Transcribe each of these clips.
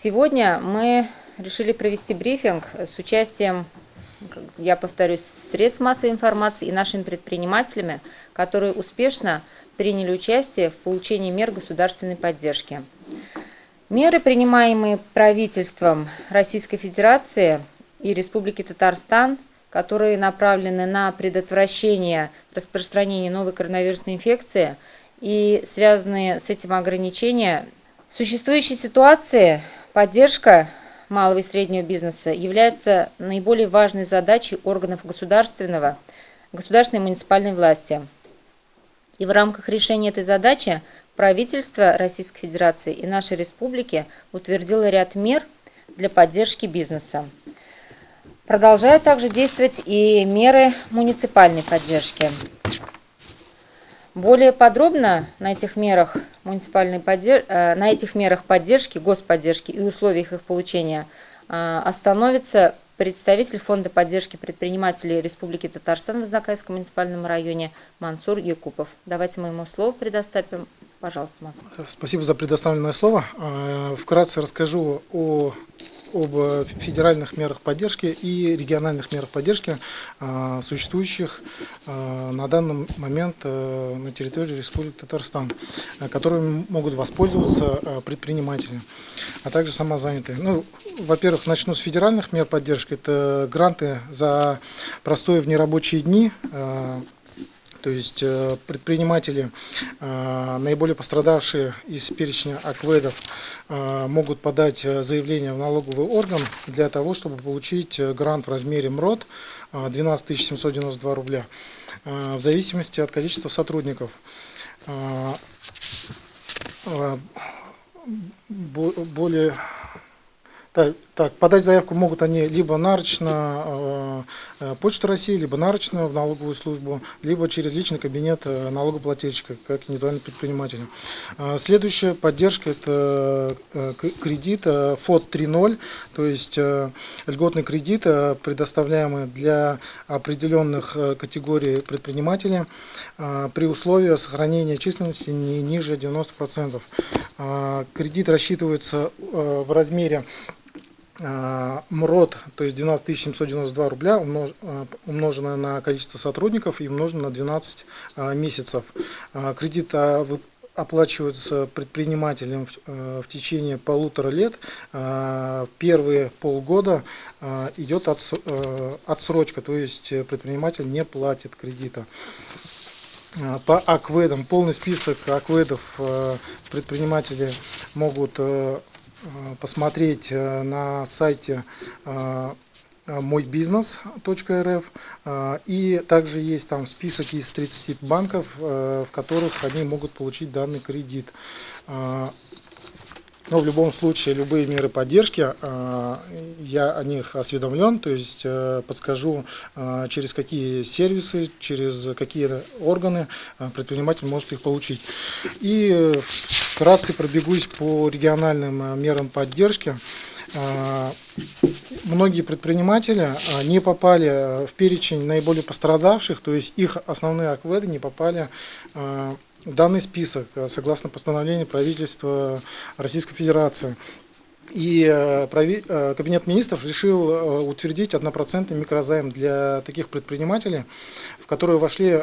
Сегодня мы решили провести брифинг с участием, я повторюсь, средств массовой информации и нашими предпринимателями, которые успешно приняли участие в получении мер государственной поддержки. Меры, принимаемые правительством Российской Федерации и Республики Татарстан, которые направлены на предотвращение распространения новой коронавирусной инфекции и связанные с этим ограничения, в существующей ситуации поддержка малого и среднего бизнеса является наиболее важной задачей органов государственной и муниципальной власти. И в рамках решения этой задачи правительство Российской Федерации и нашей республики утвердило ряд мер для поддержки бизнеса. Продолжают также действовать и меры муниципальной поддержки. Более подробно на этих мерах на этих мерах поддержки, господдержки и условиях их получения остановится представитель Фонда поддержки предпринимателей Республики Татарстан в Азнакаевском муниципальном районе Мансур Якупов. Давайте мы ему слово предоставим. Пожалуйста, Мансур. Спасибо за предоставленное слово. Вкратце расскажу об федеральных мерах поддержки и региональных мерах поддержки, существующих на данный момент на территории Республики Татарстан, которыми могут воспользоваться предприниматели, а также самозанятые. Ну, во-первых, начну с федеральных мер поддержки. Это гранты за простое в нерабочие дни. То есть предприниматели, наиболее пострадавшие из перечня АКВЭДов, могут подать заявление в налоговый орган для того, чтобы получить грант в размере МРОТ 12 792 рубля, в зависимости от количества сотрудников. Так, подать заявку могут они либо нарочно Почта России, либо нарочно в налоговую службу, либо через личный кабинет налогоплательщика, как индивидуальный предприниматель. Следующая поддержка – это кредит ФОД 3.0, то есть льготный кредит, предоставляемый для определенных категорий предпринимателей при условии сохранения численности не ниже 90%. Кредит рассчитывается в размере МРОТ, то есть 12 792 рубля, умноженное на количество сотрудников и умноженное на 12 месяцев. Кредит оплачивается предпринимателем в течение 1,5 лет. Первые полгода идет отсрочка, то есть предприниматель не платит кредита. По АКВЭДам, полный список АКВЭДов предприниматели могут посмотреть на сайте мойбизнес.рф, и также есть там список из 30 банков, в которых они могут получить данный кредит. Но в любом случае, любые меры поддержки, я о них осведомлен, то есть подскажу, через какие сервисы, через какие органы предприниматель может их получить. И вкратце пробегусь по региональным мерам поддержки. Многие предприниматели не попали в перечень наиболее пострадавших, то есть их основные АКВЭДы не попали в данный список, согласно постановлению правительства Российской Федерации. И Кабинет министров решил утвердить 1% микрозайм для таких предпринимателей, в которые вошли,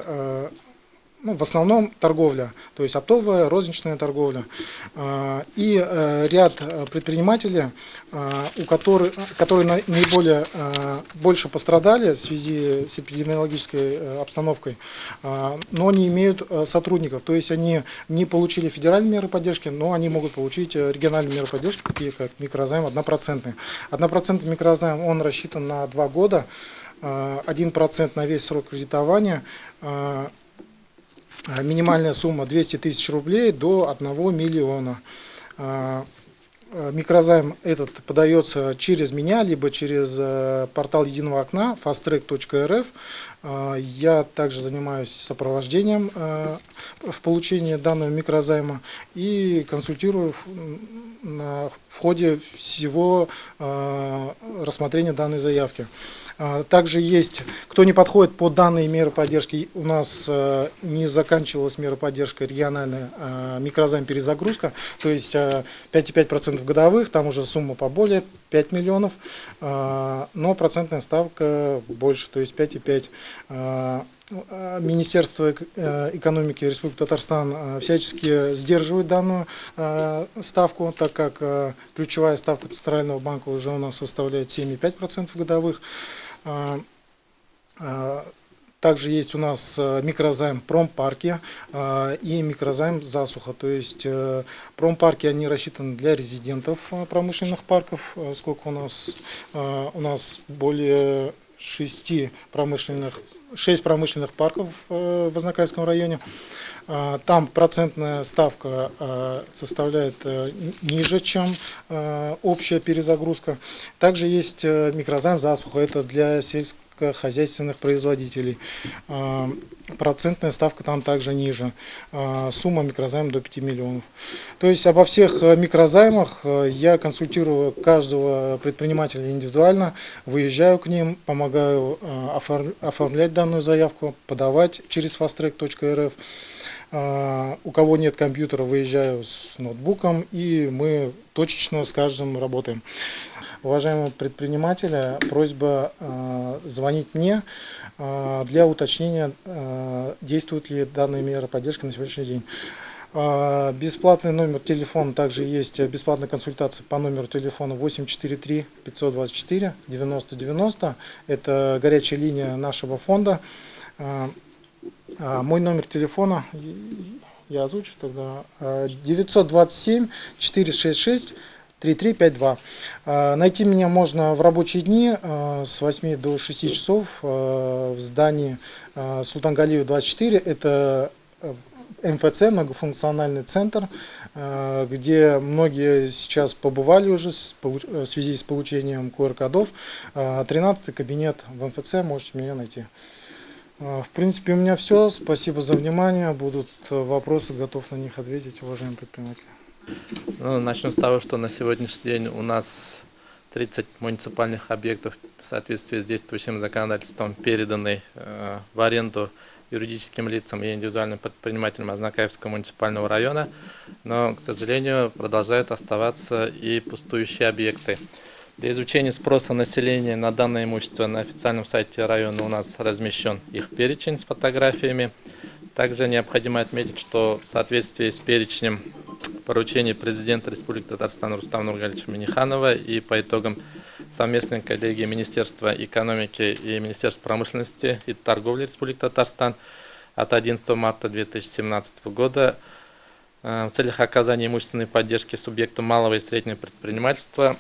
ну, в основном торговля, то есть оптовая, розничная торговля. И ряд предпринимателей, которые наиболее больше пострадали в связи с эпидемиологической обстановкой, но не имеют сотрудников. То есть они не получили федеральные меры поддержки, но они могут получить региональные меры поддержки, такие как микрозайм 1%. 1% микрозайм, он рассчитан на 2 года, 1% на весь срок кредитования. Минимальная сумма 200 тысяч рублей до 1 миллиона. Микрозайм этот подается через меня, либо через портал единого окна fasttrack.rf. Я также занимаюсь сопровождением в получении данного микрозайма и консультирую в ходе всего рассмотрения данной заявки. Также есть, кто не подходит по данной мере поддержки, у нас не заканчивалась мера поддержки региональная микрозайм перезагрузка, то есть 5,5% годовых, там уже сумма поболее, 5 миллионов, но процентная ставка больше, то есть 5,5. Министерство экономики Республики Татарстан всячески сдерживает данную ставку, так как ключевая ставка Центрального банка уже у нас составляет 7,5% годовых. Также есть у нас микрозайм промпарки и микрозайм засуха. То есть промпарки, они рассчитаны для резидентов промышленных парков. Сколько у нас? У нас более 6 промышленных парков в Азнакаевском районе. Там процентная ставка составляет ниже, чем общая перезагрузка. Также есть микрозайм засуха, это для сельскохозяйственных производителей. Процентная ставка там также ниже. Сумма микрозайма до 5 миллионов. То есть обо всех микрозаймах я консультирую каждого предпринимателя индивидуально, выезжаю к ним, помогаю оформлять данную заявку, подавать через fasttrack.rf. У кого нет компьютера, выезжаю с ноутбуком, и мы точечно с каждым работаем. Уважаемые предприниматели, просьба звонить мне для уточнения, действует ли данная мера поддержки на сегодняшний день. Бесплатный номер телефона, также есть бесплатная консультация по номеру телефона 843 524 90 90. Это горячая линия нашего фонда. Мой номер телефона, я озвучу тогда, 927 466 3352. Найти меня можно в рабочие дни с 8 до 6 часов в здании Султангалиева 24. Это МФЦ, многофункциональный центр, где многие сейчас побывали уже в связи с получением QR-кодов. 13-й кабинет в МФЦ, можете меня найти. В принципе, у меня все. Спасибо за внимание. Будут вопросы, готов на них ответить, уважаемые предприниматели. Ну, начну с того, что на сегодняшний день у нас 30 муниципальных объектов в соответствии с действующим законодательством переданы в аренду юридическим лицам и индивидуальным предпринимателям Азнакаевского муниципального района, но, к сожалению, продолжают оставаться и пустующие объекты. Для изучения спроса населения на данное имущество на официальном сайте района у нас размещен их перечень с фотографиями. Также необходимо отметить, что в соответствии с перечнем поручений президента Республики Татарстан Рустама Нургалиевича Минниханова и по итогам совместной коллегии Министерства экономики и Министерства промышленности и торговли Республики Татарстан от 11 марта 2017 года в целях оказания имущественной поддержки субъектам малого и среднего предпринимательства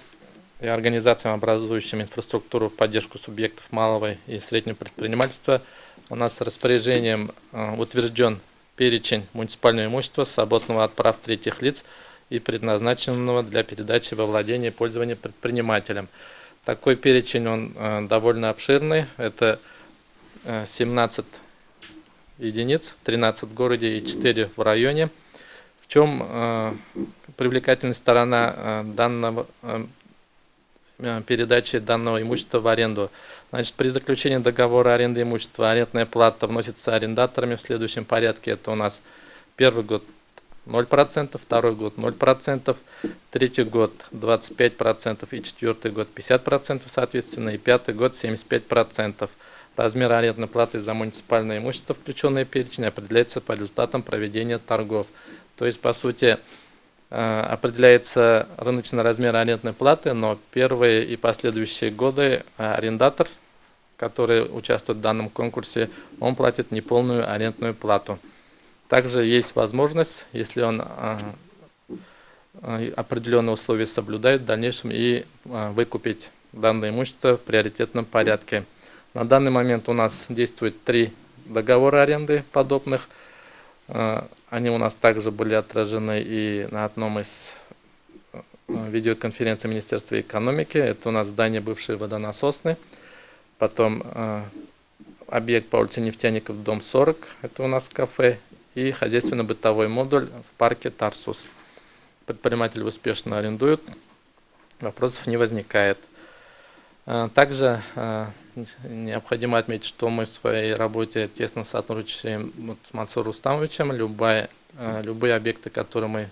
и организациям, образующим инфраструктуру в поддержку субъектов малого и среднего предпринимательства, у нас распоряжением утвержден перечень муниципального имущества, свободного от прав третьих лиц и предназначенного для передачи во владение и пользование предпринимателям. Такой перечень, он довольно обширный. Это 17 единиц, 13 в городе и 4 в районе. В чем привлекательная сторона данного передачи данного имущества в аренду? Значит, при заключении договора аренды имущества арендная плата вносится арендаторами в следующем порядке. Это у нас первый год 0%, второй год 0%, третий год 25% и четвертый год 50% соответственно, и пятый год 75%. Размер арендной платы за муниципальное имущество, включенное в перечень, определяется по результатам проведения торгов. То есть, по сути, определяется рыночный размер арендной платы, но первые и последующие годы арендатор, который участвует в данном конкурсе, он платит неполную арендную плату. Также есть возможность, если он определенные условия соблюдает, в дальнейшем и выкупить данное имущество в приоритетном порядке. На данный момент у нас действует 3 договора аренды подобных. Они у нас также были отражены и на одном из видеоконференций Министерства экономики. Это у нас здание бывшей водонасосной. Потом Объект по улице Нефтяников, дом 40, это у нас кафе, и хозяйственно-бытовой модуль в парке Тарсус. Предприниматели успешно арендуют, вопросов не возникает. Также необходимо отметить, что мы в своей работе тесно сотрудничаем с Мансуром Рустамовичем. Любые объекты, которые мы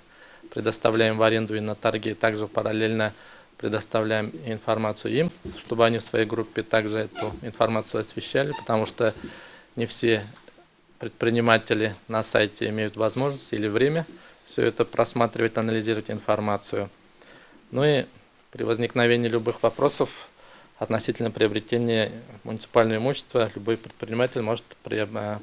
предоставляем в аренду и на торги, также параллельно предоставляем информацию им, чтобы они в своей группе также эту информацию освещали, потому что не все предприниматели на сайте имеют возможность или время все это просматривать, анализировать информацию. Ну и при возникновении любых вопросов относительно приобретения муниципального имущества, любой предприниматель может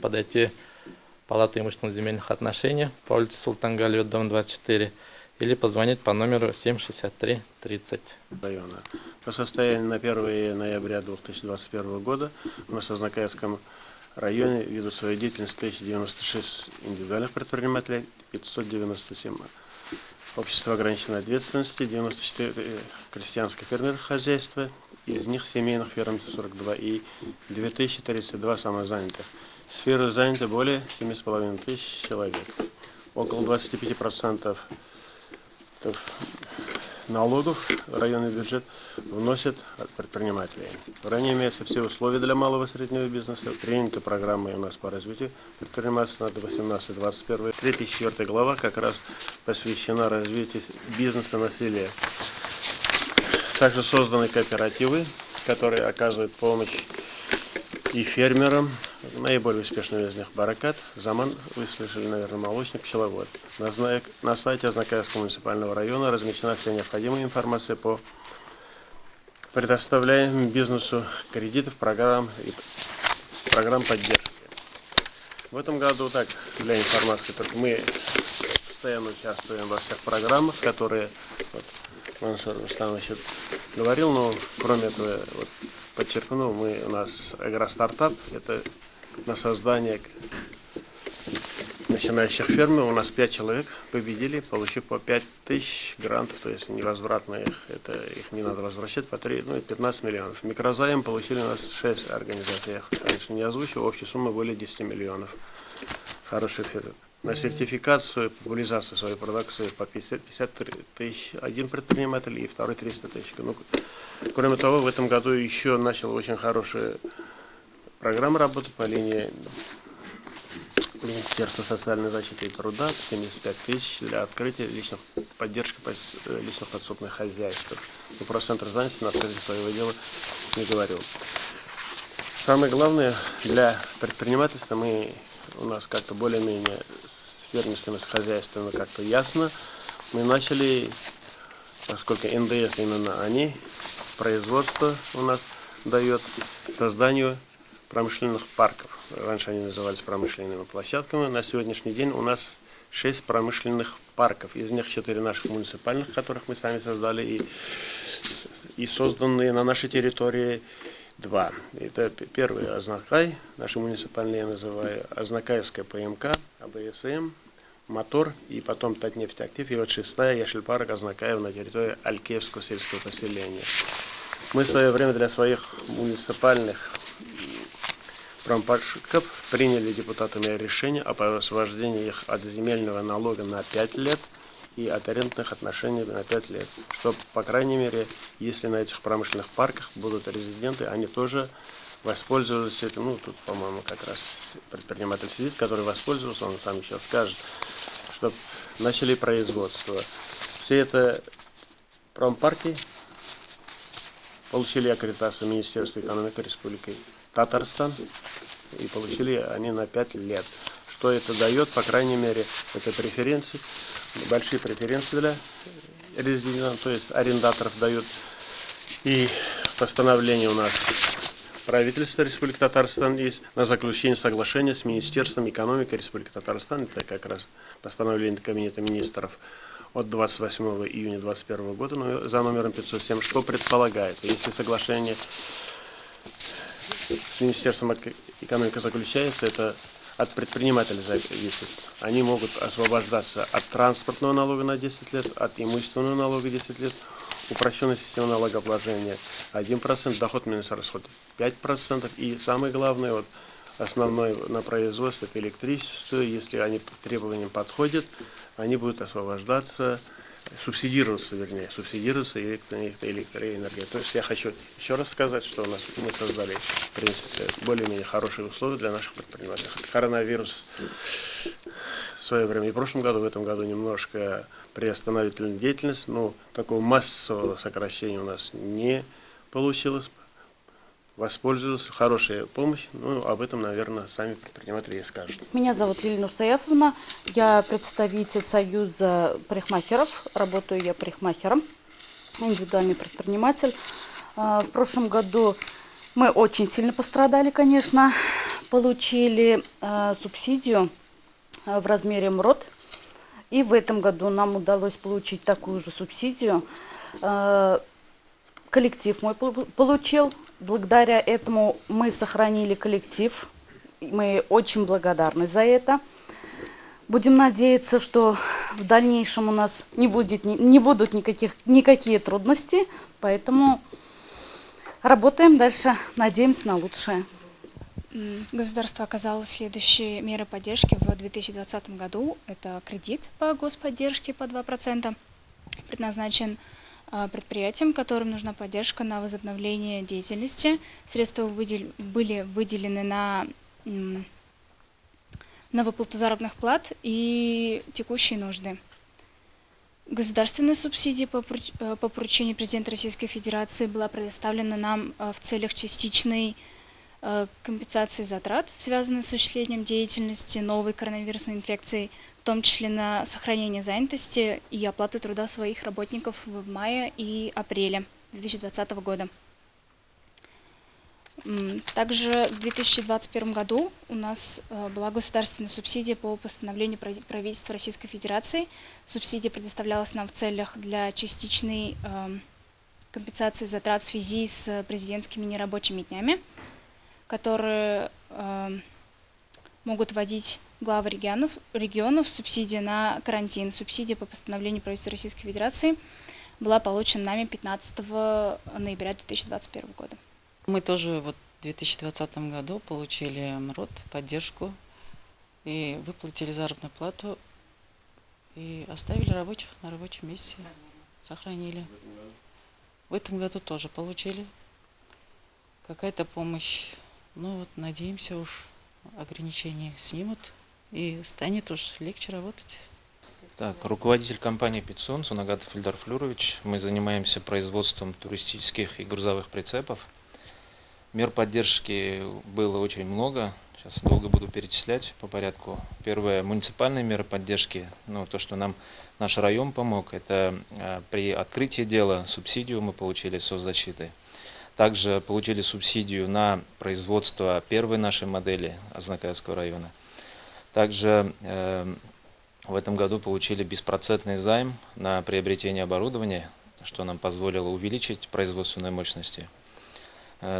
подойти в Палату имущественно-земельных отношений по улице Султангалиева, дом 24, или позвонить по номеру 763 30. Района. По состоянию на 1 ноября 2021 года у нас в Азнакаевском районе ведут свою деятельность 1096 индивидуальных предпринимателей, 597 общества ограниченной ответственности, 94 крестьянских фермерских хозяйства, из них семейных ферм 42 и 2032 самозанятых. В сферу заняты более 7,5 тысяч человек. Около 25% налогов в районный бюджет вносят от предпринимателей. В районе имеются все условия для малого и среднего бизнеса. Приняты программы у нас по развитию предпринимательства на 18-21. 3-й и 4 глава как раз посвящена развитию бизнеса на селе. Также созданы кооперативы, которые оказывают помощь и фермерам. Наиболее успешный из них Баракат, Заман, вы слышали, наверное, Молочник, Пчеловод. На сайте Азнакаевского муниципального района размещена вся необходимая информация по предоставляемым бизнесу кредитов, программ и программ поддержки. В этом году, так, для информации, только мы постоянно участвуем во всех программах, которые вот, Мансур Рустамович говорил, но кроме этого, вот, подчеркну, у нас агростартап, это на создание начинающих ферм. У нас 5 человек победили, получив по 5000 грантов, то есть невозвратные, это их не надо возвращать, по 3, ну, 15 миллионов. Микрозайм получили у нас 6 организаций, я их, конечно, не озвучил, общая сумма более 10 миллионов. Хороший ферм. На сертификацию, популяризацию своей продукции по 53 тысяч один предприниматель и второй 300 тысяч. Ну, кроме того, в этом году еще начала очень хорошая программа работать по линии Министерства социальной защиты и труда, 75 тысяч для открытия личных, поддержки личных подсобных хозяйств. Ну, про центр занятости на открытие своего дела не говорил. Самое главное для предпринимательства, у нас как-то более-менее с фермерством и с хозяйством как-то ясно. Мы начали, поскольку НДС именно они, производство у нас дает созданию промышленных парков. Раньше они назывались промышленными площадками. На сегодняшний день у нас 6 промышленных парков. Из них 4 наших муниципальных, которых мы сами создали, и созданные на нашей территории 2. Это первый Азнакай, наши муниципальные я называю, Азнакаевская ПМК, АБСМ, Мотор, и потом Татнефть-Актив, и вот 6-я Яшельпарк Азнакаев на территории Алькеевского сельского поселения. Мы в свое время для своих муниципальных промпарков приняли депутатами решение об освобождении их от земельного налога на 5 лет и от арендных отношений на 5 лет. Чтобы, по крайней мере, если на этих промышленных парках будут резиденты, они тоже воспользовались этим. Ну, тут, по-моему, как раз предприниматель сидит, который воспользовался, он сам сейчас скажет, чтобы начали производство. Все это промпарки получили аккредитацию Министерства экономики Республики Татарстан, и получили они на 5 лет. Что это дает? По крайней мере, это преференции, большие преференции для резидентов, то есть арендаторов дают. И постановление у нас правительства Республики Татарстан есть на заключение соглашения с Министерством экономики Республики Татарстан. Это как раз постановление Кабинета министров от 28 июня 2021 года за номером 507, что предполагает, если соглашение с Министерством экономики заключается, это от предпринимателя зависит. Они могут освобождаться от транспортного налога на 10 лет, от имущественного налога 10 лет, Упрощенная система налогообложения 1%, доход минус расход 5%. И самое главное, вот, основное на производство – это электричество. Если они требованиям подходят, они будут освобождаться, субсидироваться, вернее, субсидироваться электроэнергия. То есть я хочу еще раз сказать, что у нас мы создали, в принципе, более-менее хорошие условия для наших предпринимателей. Коронавирус в свое время и в прошлом году, в этом году немножко приостановил деятельность, но такого массового сокращения у нас не получилось. Воспользовался, хорошая помощь, ну, об этом, наверное, сами предприниматели и скажут. Меня зовут Лилия Нурсаяфовна, я представитель Союза парикмахеров, работаю я парикмахером, индивидуальный предприниматель. В прошлом году мы очень сильно пострадали, конечно, получили субсидию в размере МРОТ, и в этом году нам удалось получить такую же субсидию. Коллектив мой получил. Благодаря этому мы сохранили коллектив. Мы очень благодарны за это. Будем надеяться, что в дальнейшем у нас не будут никакие трудности. Поэтому работаем дальше, надеемся на лучшее. Государство оказало следующие меры поддержки в 2020 году. Это кредит по господдержке по 2%, предназначен предприятиям, которым нужна поддержка на возобновление деятельности. Средства были выделены на выплату заработных плат и текущие нужды. Государственная субсидия по поручению президента Российской Федерации была предоставлена нам в целях частичной компенсации затрат, связанных с осуществлением деятельности новой коронавирусной инфекции, в том числе на сохранение занятости и оплату труда своих работников в мае и апреле 2020 года. Также в 2021 году у нас была государственная субсидия по постановлению правительства Российской Федерации. Субсидия предоставлялась нам в целях для частичной компенсации затрат в связи с президентскими нерабочими днями, которые могут вводить главы регионов. Субсидия на карантин, субсидия по постановлению правительства Российской Федерации была получена нами 15 ноября 2021 года. Мы тоже вот в 2020 году получили МРОТ, поддержку, и выплатили заработную плату, и оставили рабочих на рабочем месте, сохранили. В этом году тоже получили. Какая-то помощь. Ну вот, надеемся, уж ограничения снимут и станет уж легче работать. Так, руководитель компании «Пицун» Сунагатов Ильдар Флюрович. Мы занимаемся производством туристических и грузовых прицепов. Мер поддержки было очень много. Сейчас долго буду перечислять по порядку. Первое, муниципальные меры поддержки. Ну, то, что нам наш район помог, это при открытии дела субсидию мы получили соцзащиты. Также получили субсидию на производство первой нашей модели Азнакаевского района. Также в этом году получили беспроцентный займ на приобретение оборудования, что нам позволило увеличить производственные мощности.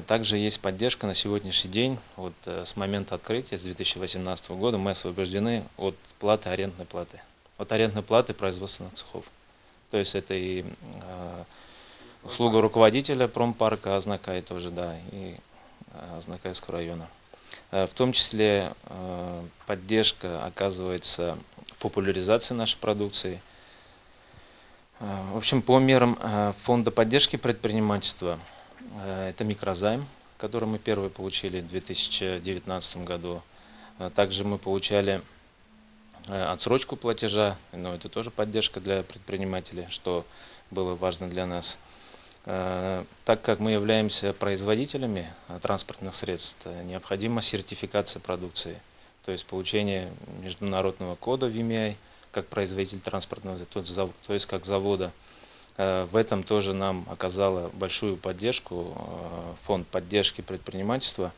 Также есть поддержка на сегодняшний день. Вот с момента открытия, с 2018 года, мы освобождены от платы арендной платы. От арендной платы производственных цехов. То есть это и услуга руководителя промпарка Азнакай тоже, да, и Азнакаевского района. В том числе поддержка оказывается в популяризации нашей продукции. В общем, по мерам фонда поддержки предпринимательства, это микрозайм, который мы первый получили в 2019 году. Также мы получали отсрочку платежа, но это тоже поддержка для предпринимателей, что было важно для нас. Так как мы являемся производителями транспортных средств, необходима сертификация продукции, то есть получение международного кода VMI как производитель транспортного, то есть как завода. В этом тоже нам оказала большую поддержку фонд поддержки предпринимательства,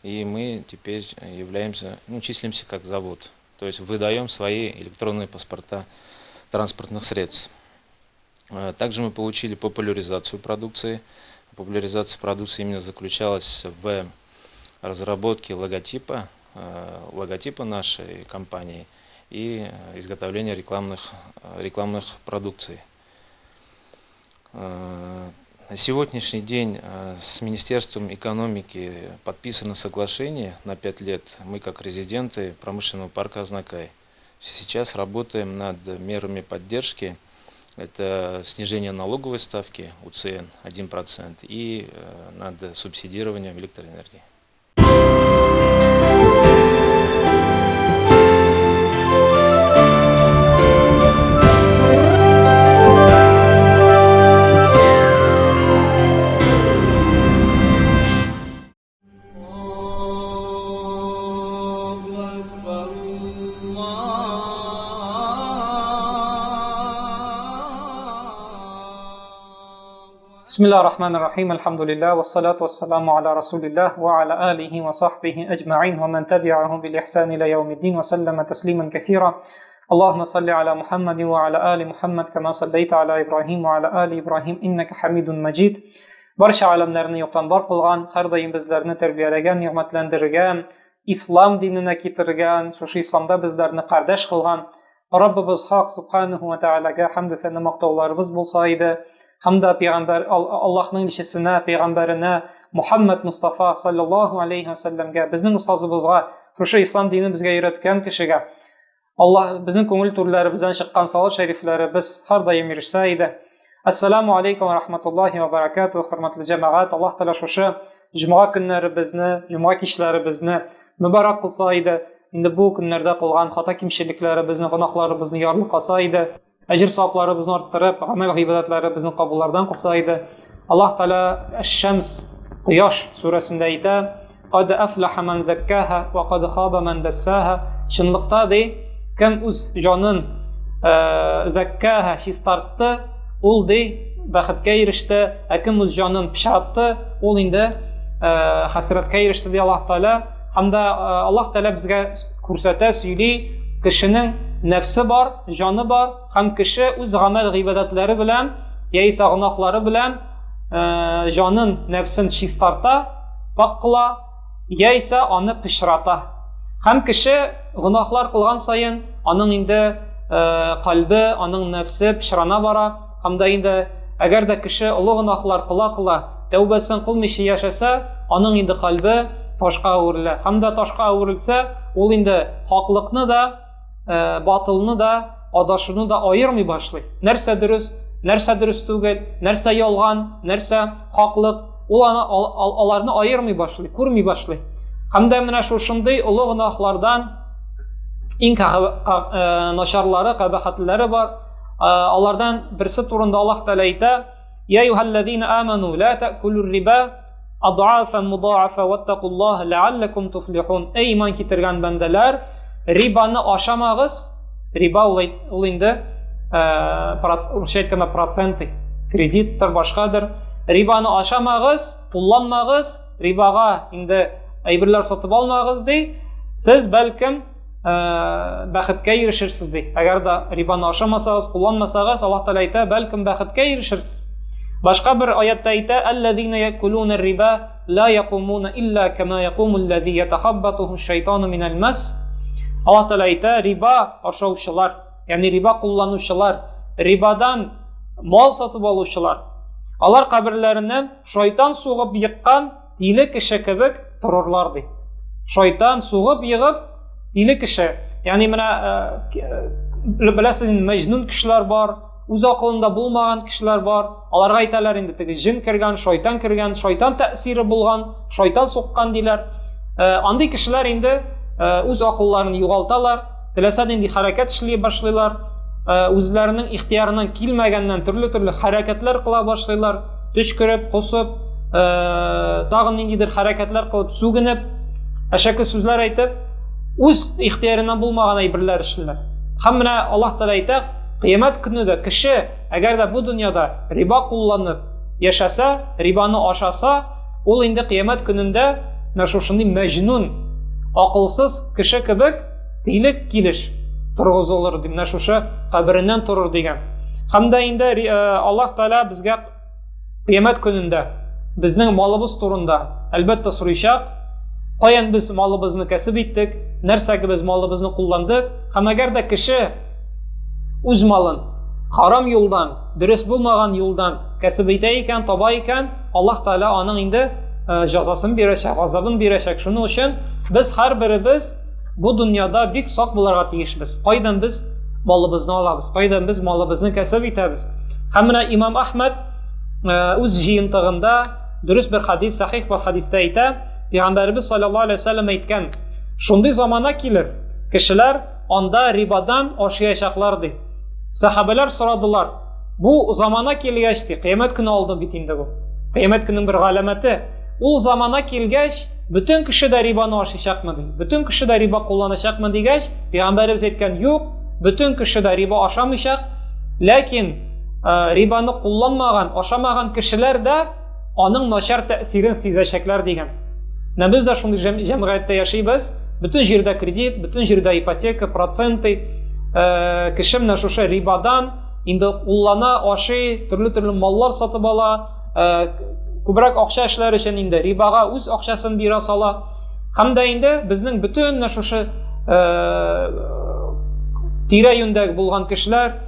и мы теперь являемся, ну, числимся как завод, то есть выдаем свои электронные паспорта транспортных средств. Также мы получили популяризацию продукции. Популяризация продукции именно заключалась в разработке логотипа нашей компании и изготовлении рекламных продукций. На сегодняшний день с Министерством экономики подписано соглашение на 5 лет. Мы, как резиденты промышленного парка «Азнакай», сейчас работаем над мерами поддержки. Это снижение налоговой ставки УЦН 1% и над субсидированием электроэнергии. بسم الله الرحمن الرحيم الحمد لله والصلاة والسلام على رسول الله وعلى آله وصحبه أجمعين ومن تبعهم بالإحسان إلى يوم الدين وسلم تسليما كثيرا اللهم صل على محمد وعلى آل محمد كما صليت على إبراهيم وعلى آل إبراهيم إنك حميد مجيد Барча аләмнәрне юктан бар кылган, һәрдаим безләрне тәрбияләгән, нигъмәтләндергән, ислам диненә китергән, шушы исламда безләрне кардәш кылган Раббыбыз Хак Субханаху ва Таалагә хәмд сәна мактауларыбыз булса иде. Һәм дә пәйгамбәр Аллаһның илчесенә, пәйгамбәренә Мухаммад Мустафа саллаллаһу алейхи ва сәлләмгә, безнең остазыбызга, шушы ислам динен безгә өйрәткән кешегә Аллаһ безнең күңел түрләребездән чыккан салат шәрифләребез һәрдаим ирешсә иде. Ассаламу алейкум ва рахматуллахи ва баракатуһ, хөрмәтле җәмәгать, Аллаһ Тәгалә шушы җомга көннәребезне, җомга кичләребезне мөбарәк кылса иде. Инде бу көннәрдә кылган хата кимчелекләребезне, гөнаһларыбызны ярлыкаса иде. Әҗер савапларыбызны арттырып, гамәл гыйбадәтләребезне кабуллардан кылса иде. Аллаһ Тәгалә Әш-Шәмс, Кояш сүрәсендә әйтә: "Кад афлаха ман заккаха ва кад хаба ман дассаха". Чынлыкта ди, кем үз җанын заккаха чистартты, ул ди бәхеткә иреште, ә кем үз җанын пычратты, ул инде хәсрәткә иреште ди Аллаһ Тәгалә. Һәм дә Аллаһ Тәгалә безгә күрсәтә, сөйли, кешенең нәфсе бар, җаны бар һәм кеше үз гамәл гыйбадәтләре белән яисә гөнаһлары белән җанын, нәфсен чистарта, пак кыла, яисә аны пычрата. Һәм кеше гөнаһлар кылган саен аның инде кальбе, аның нәфсе пычрана бара. Һәм дә инде әгәр дә кеше олы гөнаһлар кыла-кыла тәүбәсен кылмыйча яшәсә, аның инде кальбе ташка әверелә. Һәм дә ташка әверелсә, ул инде хаклыкны да, батылны да, адашуны да аермый башлый. Нәрсә дөрес, нәрсә дөрес түгел, нәрсә ялган, нәрсә хаклык, ул аны аларны аермый башлый, күрми башлый. Һәм дә менә шушындый олы гөнаһлардан иң начарлары, кабахәтләре бар. Алардан берсе турында Аллаһ Тәгалә әйтә: "Я юһаллазина аману ла та'кулур риба адаафан мудаафа ваттакуллаһ ләалләкум туфлихун". Эй иман китергән бәндәләр, рибаны ашамагыз. Риба ул инде русча әйткәндә проценты, кредиттыр, башкадыр. Рибаны ашамагыз, кулланмагыз, рибага инде әйберләр сатып алмагыз ди. Сез бәлкем бәхеткә ирешерсез ди. Әгәр дә рибаны ашамасагыз, кулланмасагыз, Аллаһ Тәгалә әйтә, бәлкем бәхеткә ирешерсез. Башка бер аятта әйтә, Аллазина якулуна риба ла якумуна илла кама якуму аллази ятахаббатуху шайтану минал мас. Аллаһ Тәгалә әйтә, риба ашаучылар, ягъни риба кулланучылар, рибадан мал сатып алучылар, алар каберләреннән шайтан сугып еккан тиле кеше кебек торырлар ди. Шайтан сугып егып тиле кеше. Ягъни менә беләсез инде мәҗнүн кешеләр бар, үз акылында булмаган кешеләр бар. Аларга әйтәләр инде теге җен кергән, шайтан кергән, шайтан тәэсире булган, шайтан суккан диләр. Андый кешеләр инде үз акылларын югалталар, теләсә нинди хәрәкәт эшли башлыйлар, үзләренең ихтыярыннан килмәгәннән төрле-төрле хәрәкәтләр кыла башлыйлар, төчкереп, косып, тагын ниндидер хәрәкәтләр кылып, сүгенеп, әшәке сүзләр әйтеп, үз ихтыярыннан булмаган әйберләр эшлиләр. Һәм менә Аллаһ Тәгалә әйтә, кыямәт көне дә кеше, әгәр дә бу дөньяда риба кулланып яшәсә, рибаны ашаса, ул инде кыямәт көнендә менә шушындый мәҗнүн, акылсыз кеше кебек тилек килеш торгызылыр, ди, менә шушы кабереннән торыр дигән. Һәм дә инде Аллаһ Тәгалә безгә Кыямәт көнендә безнең малыбыз турында әлбәттә сорыйчак, каян без малыбызны кәсеп иттек, нәрсәгә без малыбызны кулландык, һәм әгәр дә кеше үз малын харам юлдан, дөрес булмаган юлдан кәсеп итә икән, таба икән, Аллаһ Тәгалә аның инде җәзасын бирәчәк, газабын бирәчәк. Шуның өчен без һәрберебез бу дөньяда бик сак булырга тиешбез. Кайдан без малыбызны алабыз, кайдан без малыбызны кәсеп итәбез. Һәм менә Имам Әхмәд үз җыентыгында дөрес бер хадис, сахих бер хадистә әйтә, Пәйгамбәребез саллаллаһу алейһи вәсәлләм әйткән, шундый замана килер, кешеләр анда рибадан ашаячаклар ди. Сахабәләр сорадылар, бу замана килгәч ди, кыямәт көне алды бит инде бу. Кыямәт көненең бер галәмәте. Ул замана килгәч, бөтен кеше дә рибаны ашыйчакмы ди. Бөтен кеше дә риба кулланачакмы дигәч, пәйгамбәребез әйткән, юк, бөтен кеше дә риба ашамыйчак, ләкин рибаны кулланмаган, ашамаган кешеләр дә аның начар тәэсирен сизәчәкләр дигән. Менә без дә шундый җәмгыятьтә яшибез. Бөтен җирдә кредит, бөтен җирдә ипотека, проценты. Кеше менә шушы рибадан инде куллана, ашый, төрле-төрле маллар сатып ала, күбрәк акча эшләр өчен инде рибага үз акчасын бирә сала. Һәм дә инде безнең бөтен менә шушы тирә-юньдәге булган кешеләр,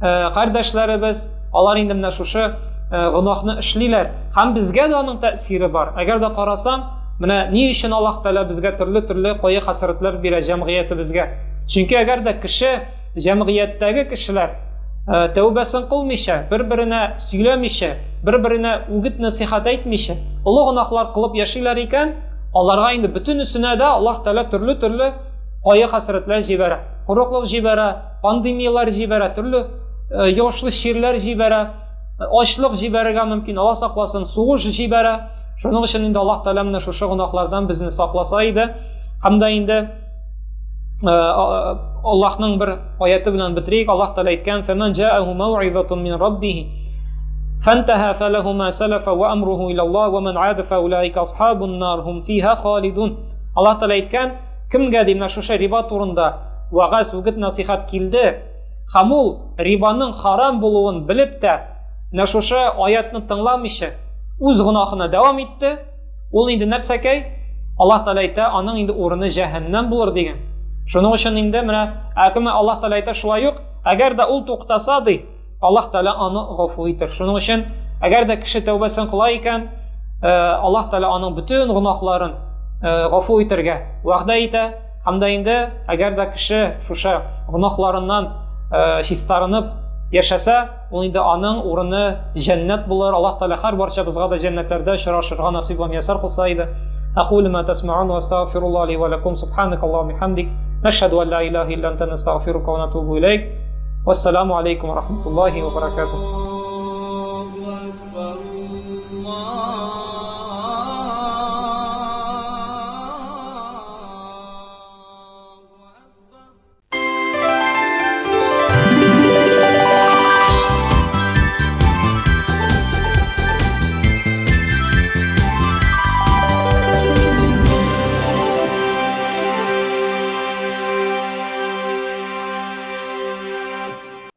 кардәшләребез, алар инде менә шушы гөнаһны эшлиләр. Һәм безгә дә аның тәэсире бар. Әгәр дә карасаң, менә ни өчен Аллаһ Тәгалә безгә төрле-төрле кайгы-хәсрәтләр бирә җәмгыятебезгә. Чөнки әгәр дә кеше, җәмгыятьтәге кешеләр тәүбәсен кылмыйча, бер-беренә сөйләмичә, бер-беренә үгет-нәсыйхәт әйтмичә, олы гөнаһлар кылып яшиләр икән, аларга инде бөтенесенә дә Аллаһ Тәгалә төрле-төрле кайгы-хәсрәтләр җибәрә. Корыклык җибәрә, пандемияләр җибәрә, төрле йогышлы чирләр җибәрә, ачлык җибәрергә мөмкин, Алла сакласын, сугыш җибәрә. Шуның өчен инде Аллаһ Тәгалә менә шушы гөнаһлардан безне сакласа иде. Һәм дә инде Аллаһның бер аяты белән бетерик. Аллаһ Тәгалә әйткән: "Фәмән җаәһу мәүгыйзатун мин раббихи фантаһа фәләһу ма сәләфә ва амруху илаллаһ ва ман ада фәулаика асхабун нар һум фиһа халидун." Аллаһ Тәгалә әйткән: "Кемгә ди менә шушы риба турында вәгазь, үгет, насихат килде, һәм ул рибаның харам булуын белеп тә, менә шушы аятны тыңламыйча, үз гөнаһына дәвам итте, ул инде нәрсәкәй? Аллаһ Тәгалә әйтә, аның инде урыны җәһәннәм булыр дигән. Шуның өчен инде менә әкеме Аллаһ Тәгалә әйтә шулай ук, әгәр дә ул туктаса ди, Аллаһ Тәгалә аны гафу итер. Шуның өчен әгәр дә кеше тәүбәсен кыла икән, Аллаһ Тәгалә аның бөтен гөнаһларын гафу итәргә вәгъдә итә. Һәм дә инде әгәр дә кеше шушы гөнаһларыннан чистарынып яшәсә, ул инде аның урыны җәннәт булыр. Аллаһ Тәгалә һәр барчабызга да җәннәтләрдә очрашырга насыйп ва мияссар кылса иде. Акулу ма тасмаун ва астагфируллаһ ли ва лакум. Субханак Аллаһумма бихамдик. Нашһаду ан ла илаһа илля анта настагфирука ва натубу илейк. Вассаламу алейкум ва рахматуллахи ва баракатух.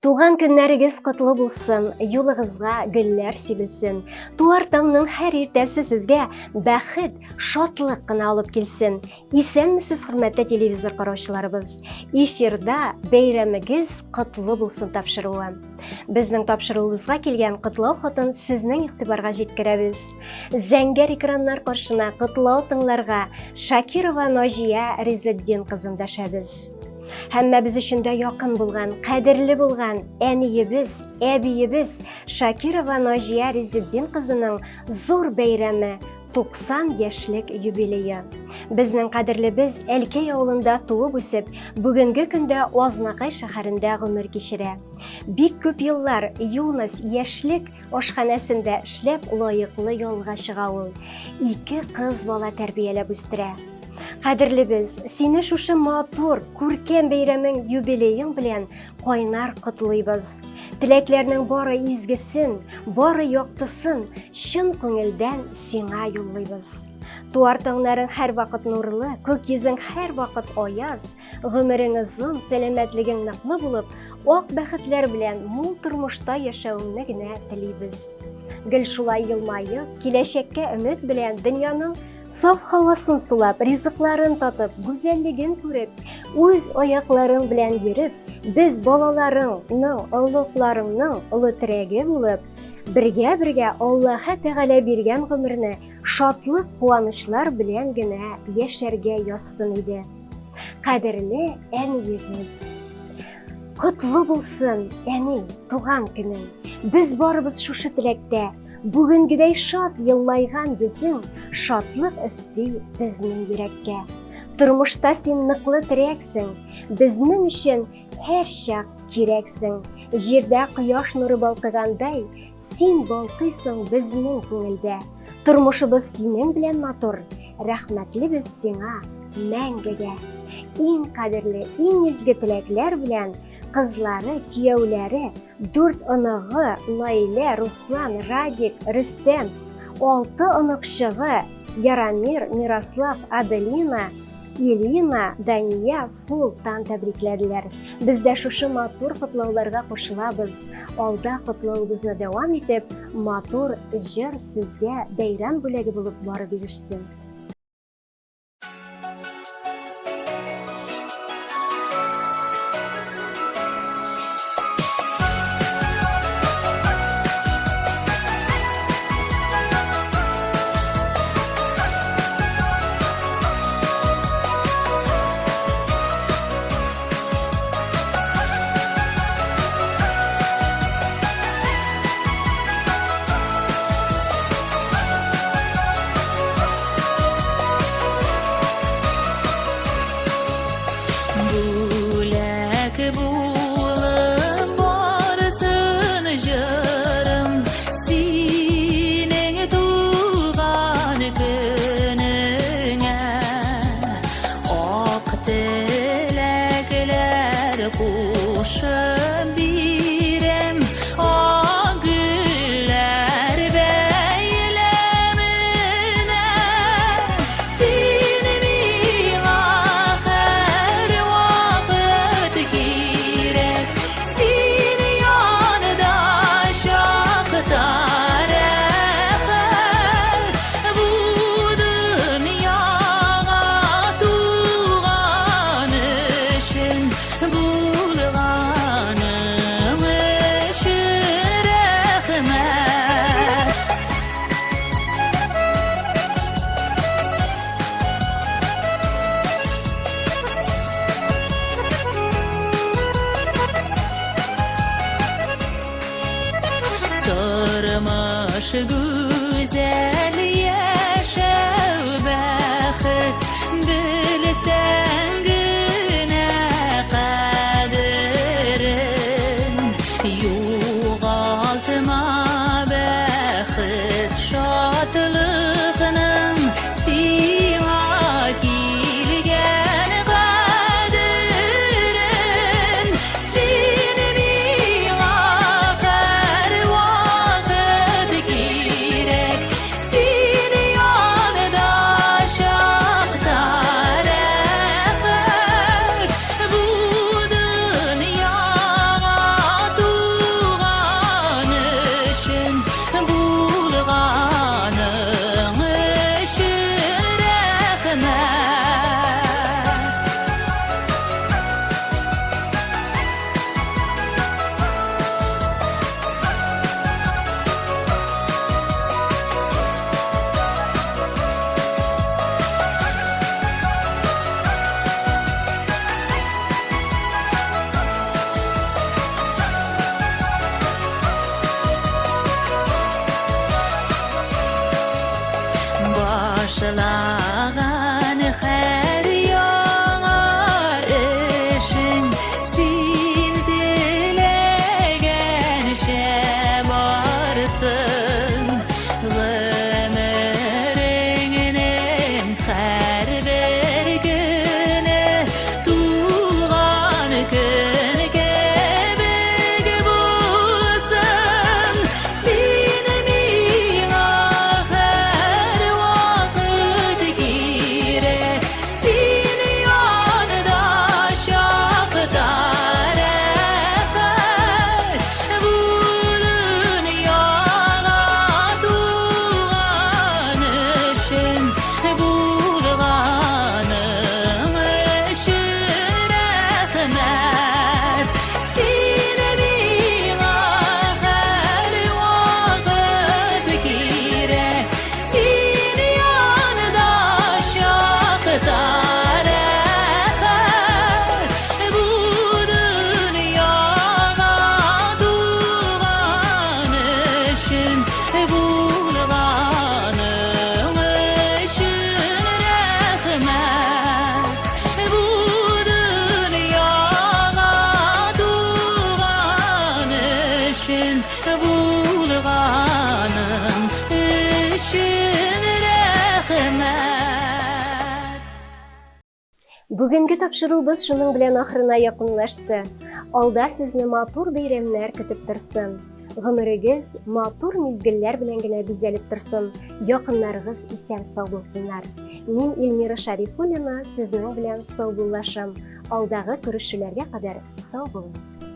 Туган көннәрегез котлы булсын, юлыгызга гөлләр сибелсен. Туар таңның һәр иртәсе сезгә бәхет, шатлык кына алып килсен. Исәнмесез, хөрмәтле телевизор караучыларыбыз. Эфирда бәйрәмегез котлы булсын тапшыруы. Безнең тапшыруыбызга килгән котлау хатын сезнең игътибарга җиткерәбез. Зәңгәр экраннар каршына котлау тыңларга Шакирова Наҗия Ризетдин кызын дәшәбез. Һәммәбез өчен дә якын булган, кадерле булган әниебез, әбиебез Шакирова Наҗия Ризетдин кызының зур бәйрәме 90 яшьлек юбилее. Безнең кадерлебез Әлкәй авылында туып үсеп, бүгенге көндә Азнакай шәһәрендә гомер кичерә. Бик күп еллар Юность, яшьлек ашханәсендә эшләп лаеклы ялга чыга ул. Ике кыз бала тәрбияләп үстерә. Кадерлебез, сине шушы матур, күркәм бәйрәмең юбилеең белән кайнар котлыйбыз. Теләкләрнең бары изгесен, бары яктысын чын күңелдән сиңа юллыйбыз. Туар таңнарың һәрвакыт нурлы, күк йөзең һәрвакыт аяз, гомерең озын, сәламәтлегең ныклы булып, ак бәхетләр белән мул тормышта яшәвеңне генә телибез. Гел шулай елмаеп, киләчәккә өмет белән дөньяның Саф һавасын сулап, ризыкларын татып, гүзәллеген күреп, үз аякларың белән йөреп, без балаларыңның, оныкларыңның олы терәге булып, Бергә-бергә Аллаһы Тәгалә биргән гомерне шатлык-куанычлар белән генә яшәргә язсын иде. Кадерле әниебез! Котлы булсын, әни, туган көнең! Без барыбыз шушы теләктә. Бүгенгедәй шат елмайган йөзең шатлык өсти безнең йөрәккә. Тормышта син ныклы терәксең, безнең өчен һәрчак кирәксең. Җирдә кояш нуры балкыгандай, син балкыйсың безнең күңелдә. Тормышыбыз синең белән матур, рәхмәтлебез сиңа мәңгегә. Иң кадерле, иң изге теләкләр белән кызлары, кияүләре, дүрт оныгы Наилә, Руслан, Радик, Рөстәм, алты оныкчыгы Ярамир, Мирослав, Аделина, Илина, Дания, Султан тәбрикләделәр. Без дә шушы матур котлауларга кушылабыз. Алда котлавыбызны дәвам итеп, матур җыр сезгә бәйрәм бүләге булып барып ирешсен. Бүләк булып барсын җырым синең туган көнеңә. Ак теләкләр кушып бирәм, ак гөлләр бәйләменә. Син миңа һәрвакыт кирәк, син янда чакта рәхәт. Бу дөньяга туган өчен, булганың өчен рәхмәт. Тормыш гүзәл, яшәү бәхет, белсәң генә кадерен. Югалтма бәхет, шатлыкның сиңа килгән кадерен. Син миңа һәрвакыт кирәк. Бүгенге тапшыруыбыз шуның белән ахырына якынлашты. Алда сезне матур бәйрәмнәр көтеп торсын. Гомерегез матур мизгелләр белән генә бизәлеп торсын. Якыннарыгыз исән сау булсыннар. Мин Эльмира Шарифуллина сезнең белән саубуллашам. Алдагы күрешүләргә кадәр сау булыгыз.